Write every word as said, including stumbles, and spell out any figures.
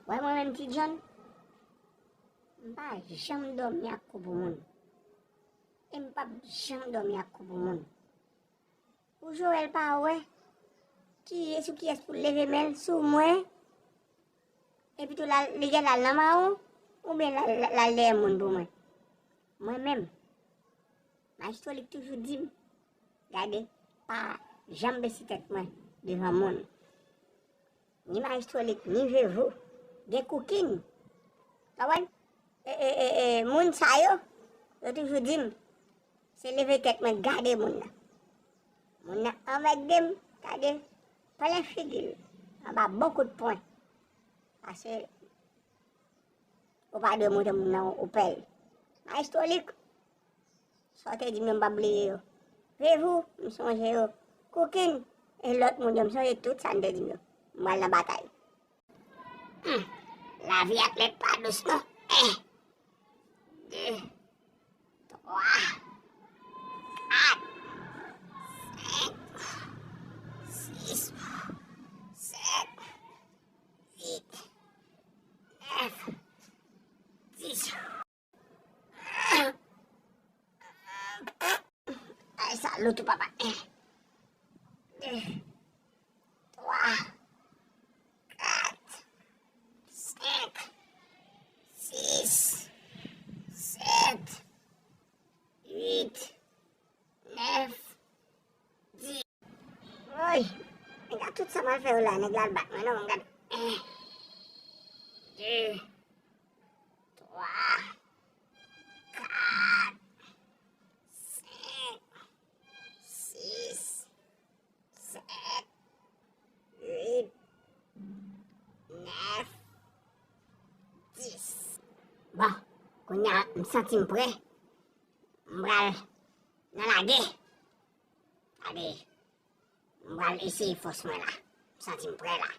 Wè mwen menm Ti John, m pa janm dòmi ak kou pou moun. E m p ap janm dòmi ak kou pou moun. Pou Joel pa wè ki, sou kiyès pou l leve men l, sou mwen, epi tou l al, li gen l al nan mawon, oubyen l al, l al dèyè moun pou mwen. Mwen menm, Maestro Lick toujou di m, gade, pa janm besi tèt mwen devan moun. Ni Maestro Lick, ni Vevou, gen koukin. Konprann? E, e, e, e, moun sa yo, yo toujou di m, se leve tèt mwen gade moun nan. Moun nan anmède m, gade, plen figi l, anba bon kout pwen. Paske ou pa dwe montre moun nan ou pè l. Maestro Lick, sa w te di m yo, m p ap bliye yo. Vevou, m sonje yo. Koukin, e lòt moun yo, m sonje tout sa n te di m yo. M pral nan batay. Hmm. Lavi atlèt pa dous non. En, de, twa, kat, senk, sis, sèt, uit, nèf, dis. Ay, sa lou tou, papa. En, de, twa, kat, senk, sis, sèt, uit, nèf, dis. Woy, men gad tout sa m al fè yo la, nèg la al bat mwen non, men gad. En, de, twa, kat, senk, sis, sèt, uit, nèf, dis. Bon, kounye a, m santi m prè. M pral nan lagè. Gade, m pral eseye fòs mwen la. M santi m prè la.